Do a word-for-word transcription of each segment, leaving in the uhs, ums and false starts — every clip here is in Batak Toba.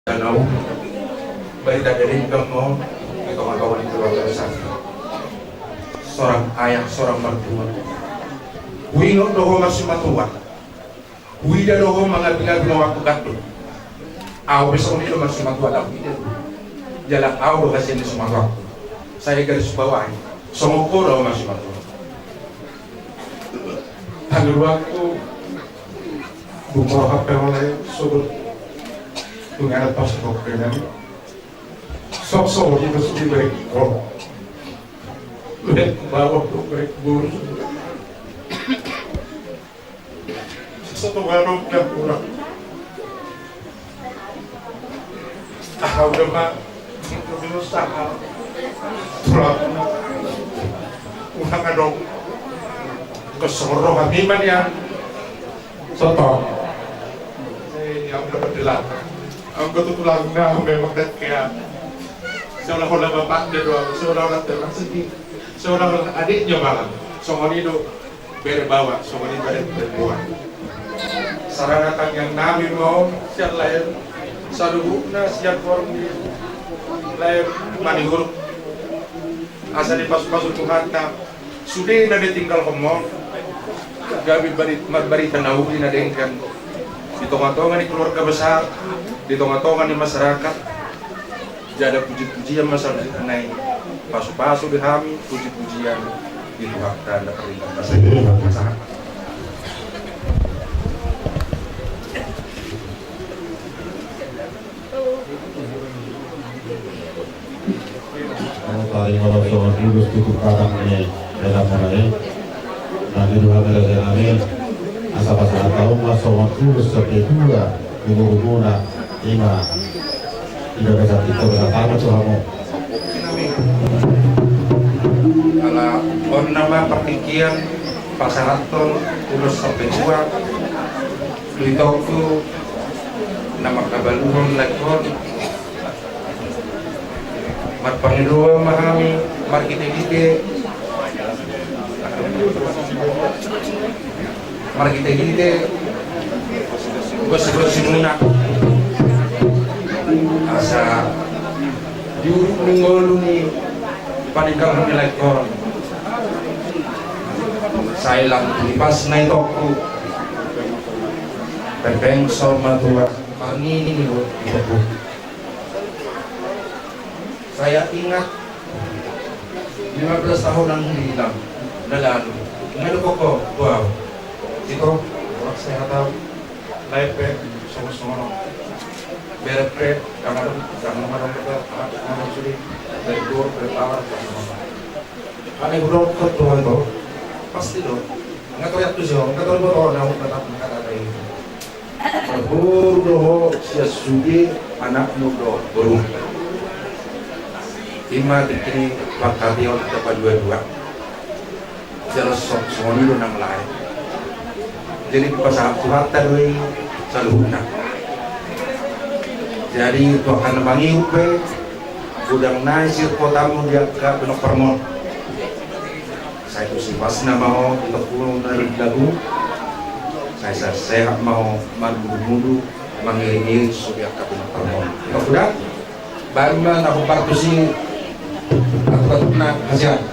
Danau, barita na denggan ma on di tongatonga ni keluarga besar. Seorang ayah, seorang mertua. Huingot do ho marsimatua. Huida do ho mangapingapi mangapungkap do. Ahu pe songon i do marsimatua, ahu huida do. Jala ahu do hasian ni simatuangku. Sai garis bawahi, songon ho do ahu marsimatua. Hangoluanku, dung roha pe mole sogot tu ngana pas tokpenan. Sok so di pas di baik ko. Baik bawah tu baik burus. Satu baru dah kurang. Aha, udah, Mak. Udah usaha. Tulang. Ulang adong. Kesoro kami man ya. Soto. Eh, yang udah berdelat. Anggo tu tulangna memang dekat. Seolah-olah bapaknya doang, seolah-olah teman sendiri. Seolah-olah adiknya malah. Songon i do. Bere bawa, songon i bere perempuan. Sarana tangiang nami ma on sian lae, saluhutna sian horong ni lae Maniuruk. Asa dipasupasu Tuhanta sude na ditinggalhon ma on, gabe bari-, marbarita na uli na denggan di tongatonga ni keluarga besar, di tongatonga ni masyarakat. Jala pujipujian ma saluhutna i, pasupasu di hami pujipujian di Tuhanta na paling atas. Taringot songon ulos tutur patang ni hela muna i. Nang i do hami raja nami, asa pasahat hamu ma songon ulos sapetua di gurumuna, i ma. Ida basa tito basa tama tu hamu. Ala on nama partingkian pasahathon ulos sapetua tu itongku na mangkabaluhon lae on. Marpangidoan ma hami marhitehite, marhitehite gosgosmuna, asa di uruk ni ngolu ni paninggalhon ni lae on, sai lam tu hipasna itongku. Pepeng so matua marnini ni ho. Saya ingat lima belas tahun yang hilang, na lalu. Ingat kok, kok, wow. Itu, orang sehat tahu. Lae pe, songon-songon. Bere pe, kadang-kadang, kadang-kadang kita, kadang-kadang sudah. Dari luar, dari luar, kadang-kadang. Karena udah kok, tuan, tuh. Pasti dong. Nga tor i tu si on, nga tor i boto on, nga tor i boto on. Boru do ho sian sude anakmu dohot boru. I ma tingki ni pangkataion hita paduadua. Jala songon i do nang lae. Jadi pasahat Tuhanta do i saluhutna. Jadi tu angka na mangihut pe, godang nai siriputamu di angka pinompar on. Sai tu sipasna ma ho di tompuna na rindabu. Sai sehat ma ho marmudu-mudu mangiring-iring sude angka pinompar on. Tompuna, baen ma na hombar tusi aturan-aturanna hasian.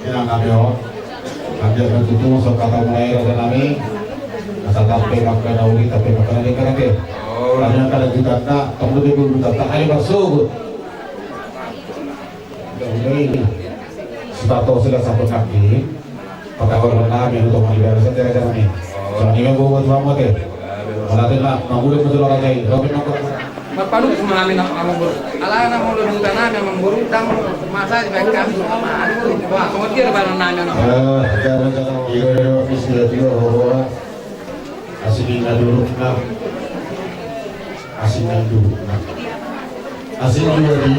Inang nami on. Anggiat ma tutu songon hata muna i raja nami. Asa tampe ma angka na uli, tampe ma angka na denggan ate. Hami angka na denggan na, tong do denggan na, tong do denggan na, ai marsogot. Sipata sila saput nangkin. Patahon nami tu tong ni barisan ate raja nami. Songon i ma boa tu hamu ate. Mauliate ma, mangulek ma tu raja i. Robi ma. Marpanungkun ma hami na amangboru. Alana molo di huta nami amangboru, ndang masa dibaen hami. Wah, songon dia do baenon nami amangboru. Eh, jangan, jangan. Iya, iya, iya, visi dia juga, Bapak. Asing inna dulu, nah. Asing inna dulu, nah. Asing dua di,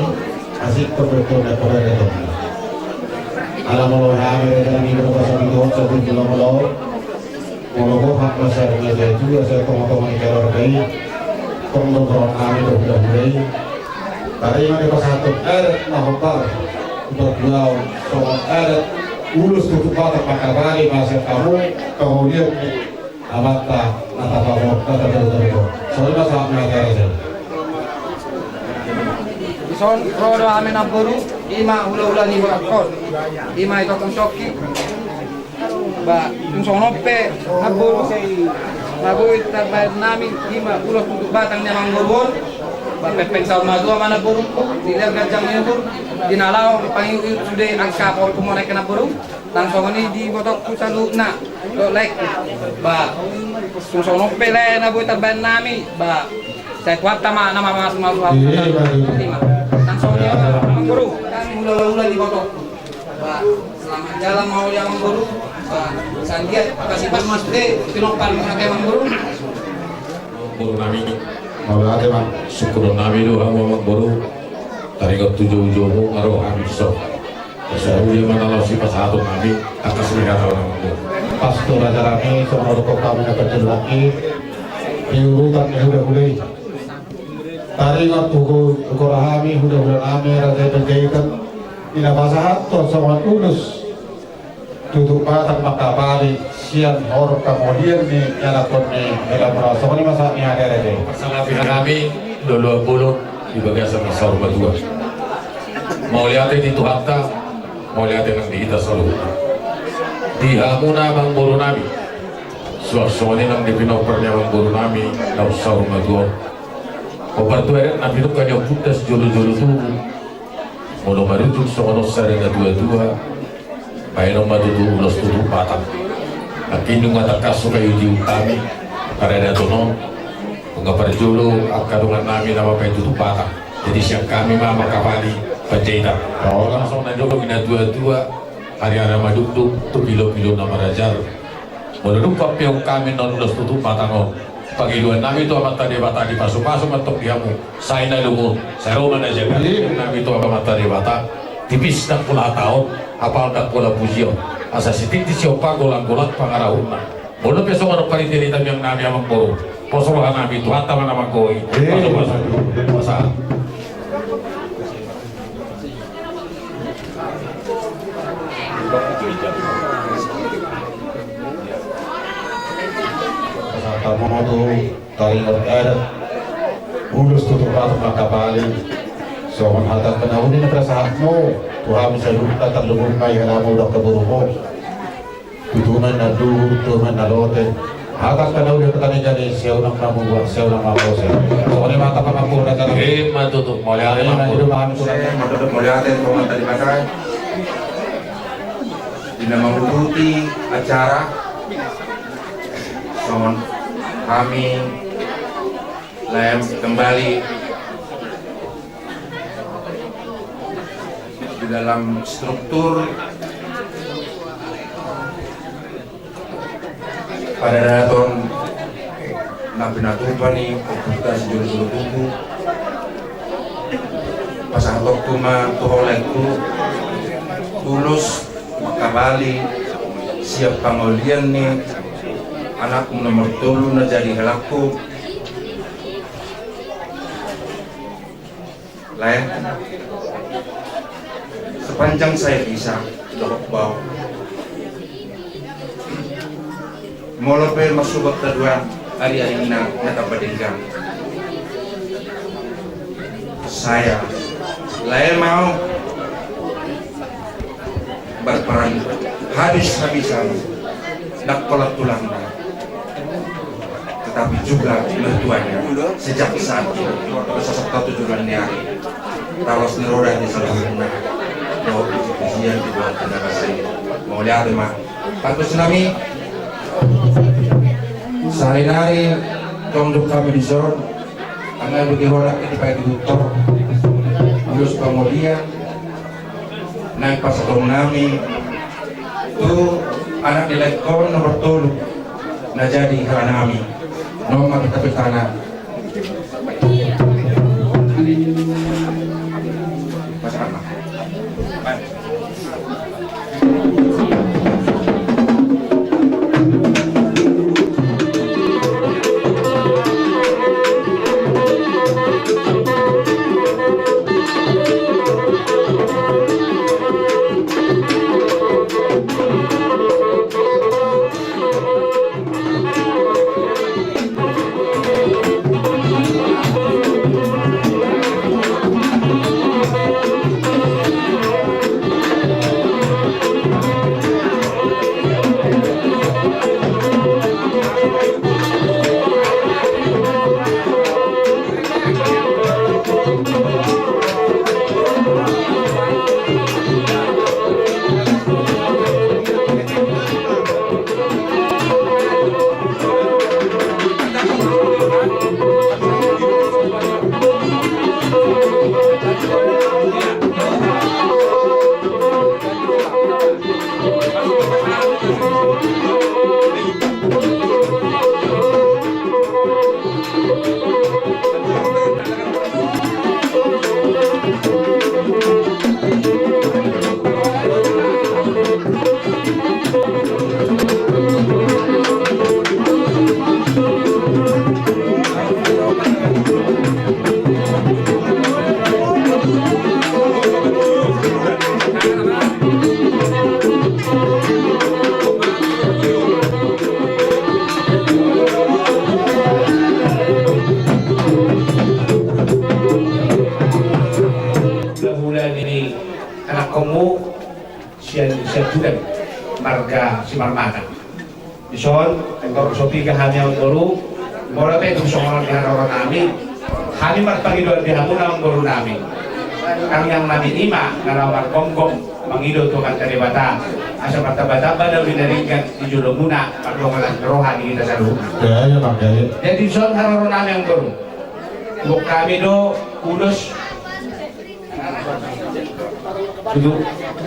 asing pembetul dan pembetul. Ala molo hami, jangan ibu pasal itu, satu bulan molo. Molo boha ma sada na jae tu asa tonga-tonga ni keluarga i, tong do borok nami do hulahula i. Taringot dipasahat adat na hombar, tu parjuaon songon adat ulos tutup batak mangkapali ma sian hamu, pangolian ni amanta na tapamor, na tapamor. Songon i ma sahat ni acara i. Dison ro do hami namboru, i ma hulahula ni borok on. I ma i tongtong songki. Ba, tung songon on pe, namboru, na boi tarbaen nami, i ma ulos tutup batang ni amangboru on. Ba, pengpeng saur matua ma namboru, di lean ganjang ni uhur, di na laho pangihuthihut sude angka pahompu muna i namboru, nang songon i di ibotongku saluhutna, dohot laengku. Ba, tung songon on pe lae na boi tarbaen nami, ba, sai Tuhanta ma na mamasumasu hami. Nang songon i ma namboru, hami hulahula ni ibotongku. Ba, selamat jalan mauliate amangboru. Ba, sanggiat, makasih pas mas de, pinompar pakai amangboru. Amangboru nami. Mauliate ma. Sungkunon nami do hamu amangboru. Taringot tu joujoumu, nga ro hami dison. Songon i ma na laos sipasahaton nami, atas ni hata amangboru. Pas tu raja nami, songon na didok hami na panjelaki. Di urutan ni hulahula i. Taringot tu hugora hami, hulahula nami, Raja i Panjaitan, di na pasahathon songon ulos tutup batang mangkapali sian horong hangoluan ni ianakhon ni hela muna. Songon i ma sahat ni hata raja i. Pasangapi hami, loloan bolon, di bagasan na saur matua. Mauliate di Tuhanta, mauliate nang di hita saluhutna. Di hamuna amangboru nami, suang songon i nang di pinompar ni amangboru nami, na umsaur matua on. Hombar tu adat na pinungka ni ompunta sijolojolo tubu. Molo marujung songon on sada na tuatua, baenon ma tutu ulos tutup batang. Nangkin dung ma tangkas so paihutihut hami paradaton on, nunga parjolo angka dongan nami na mambaen tutup batang. Jadi sian hami ma mangkapali Panjaitan. Langsung na nidok ni na tuatua, hariara madungdung tu pilopilo na marajar. Molo dung pampeon hami na ulos tutup batang on, pangidoan nami tu Amanta Debata, dipasupasu ma antong di hamu, sai na umur, sai ro ma na jaga. Iya. Nami tu Amanta Debata, tipis ndang pola hataon, apala ndang pola pujion. Asa sititi siompa, golanggolang pangarahutna. Molo pe songon on paritiritamion nami amangboru, pos roha nami, Tuhanta ma na manggohi. Iya. Pasupasu. Masa. Pasahat hamu ma tu taringot adat ulos tutup batang mangkapali. Songon hata angka na uli na pinasahatmu tu hami saluhutna, tarlumobi ma di helamu dohot angka borumu. Tutu ma na luhut, tutu ma na lote. Hata angka na uli, hata ni jadi, sai unang mambuat, sai unang mambuat. Songon i ma hata pangapura tadi. Ima tutu, mauliate. Ima tutu, mauliate. Mauliate, mauliate, mauliate. Di na manguduti acara. Songon Kami laem kembali di dalam struktur paradaton na pinatupa ni ompunta sijolo-jolo tubu. Pasahatonku ma tu ho laengku ulos mangkabali sian pangolian ni anakmu nomor tolu na jadi helangku. Lae, sepanjang saya bisa, dohot bau. Molo pe masugot taduan ari-arina na tamba denggan, saya lae mau berperan habis-habisan, ndang pola tulangna, tetapi juga mertuanya. Sejak saat itu, sosok tahu tujuan ni ari, talos ni roda ni saluhutna, dohot puji-pujian di bulan tanda kasih. Mauliate ma. Bagus nami. Sari-nari tong dok kami di son. Anggo bagi horak ini pakai duduk tor. Terus kemudian naik pas tong nami. Tu anak di lekon nomor tolu. Na jadi hela nami. Nomor kita bertana. Mas Anna. Hula-hula ni anakkonmu sian, sian Tudan, marga Simarmata. Dison, engkon so piga hami amangboru, molo pe tung songon on di haroro nami, hami marpangidoan di hamuna amangboru nami. Tangiang nami i ma na laho margomgom mangido tu Amanta Debata, asa martambatamba na uli na denggan di jolomuna, pardonganan roha di hita saluhutna. Jadi dison haroro nami amangboru. Boi hami do ulos tutu.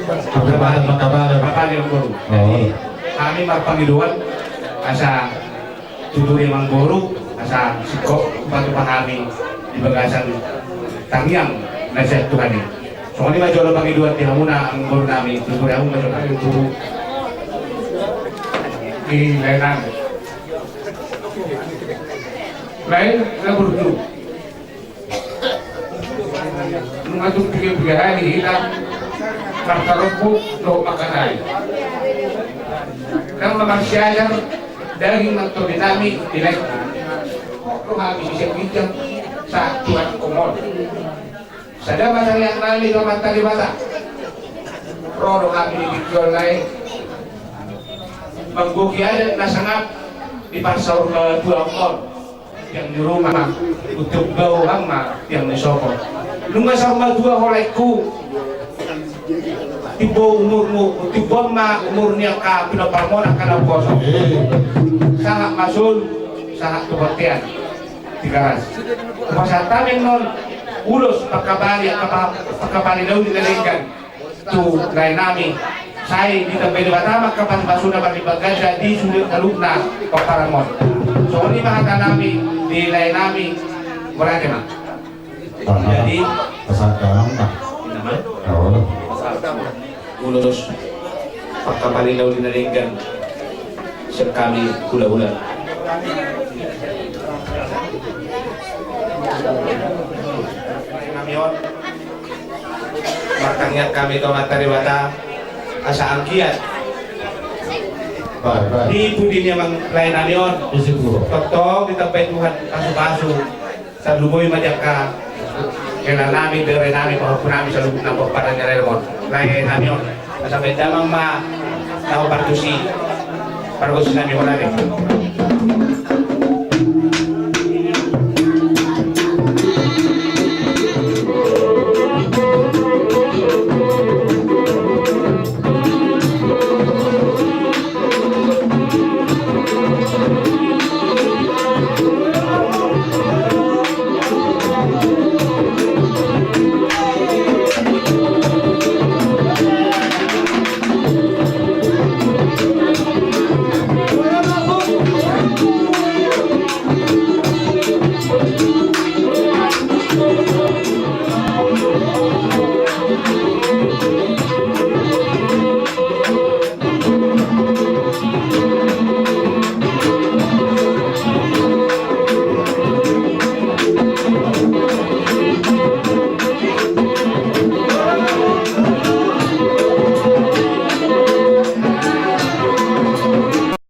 Mangkabali, mangkabali amangboru. Hami marpangidoan asa tutu amangboru, asa singkop patupa hami di bagasan tangiang na sian Tuhan i. Songon i ma jolo pangidoan di hamuna amangboru nami, tutu hamu ma jolo tutu. Di laenan. Lae na burju. Nunga tung piga-piga hali hita martarompu dohot mangkatai. Ndang na marsiajar daging nang tondi nami di lae. Ro hami sian ginjang sahat tu anakkonmu on. Sada ma tangiang nami tu Amanta Debata. Ro do hami di tingki on lae manggohi adat na sangap di parsaurmatuaon on. Tiang ni ruma, untiop gau hang ma tiang ni sopo. Nunga saur matua ho laengku, timbo umurmu, timbo ma umur ni angka pinompar on angka na umposo. Sangap ma solu, sahat tu bontean Tigaras. Hupasahat hami annon ulos pangkabali, pangkabali na uli na denggan tu lae nami, sai ditambai Debata ma angka pasupasuna marlipat ganda di sude saluhutna pomparan on. Songon i ma hata nami di lae nami. Mauliate ma. Jadi, pasahat ma. Ulos pangkabali na uli na denggan sian hami hulahula. Martangiang hami tu Amanta Debata asa anggiat di pudi ni amang lae nami on tongtong ditambai Tuhan pasupasu. Salumoi ma di angka hela nami, bere nami, pahompu nami saluhutna pomparan ni lae on. Lae nami on, asa baen damang ma na hombar tusi pargonsi nami on, ale.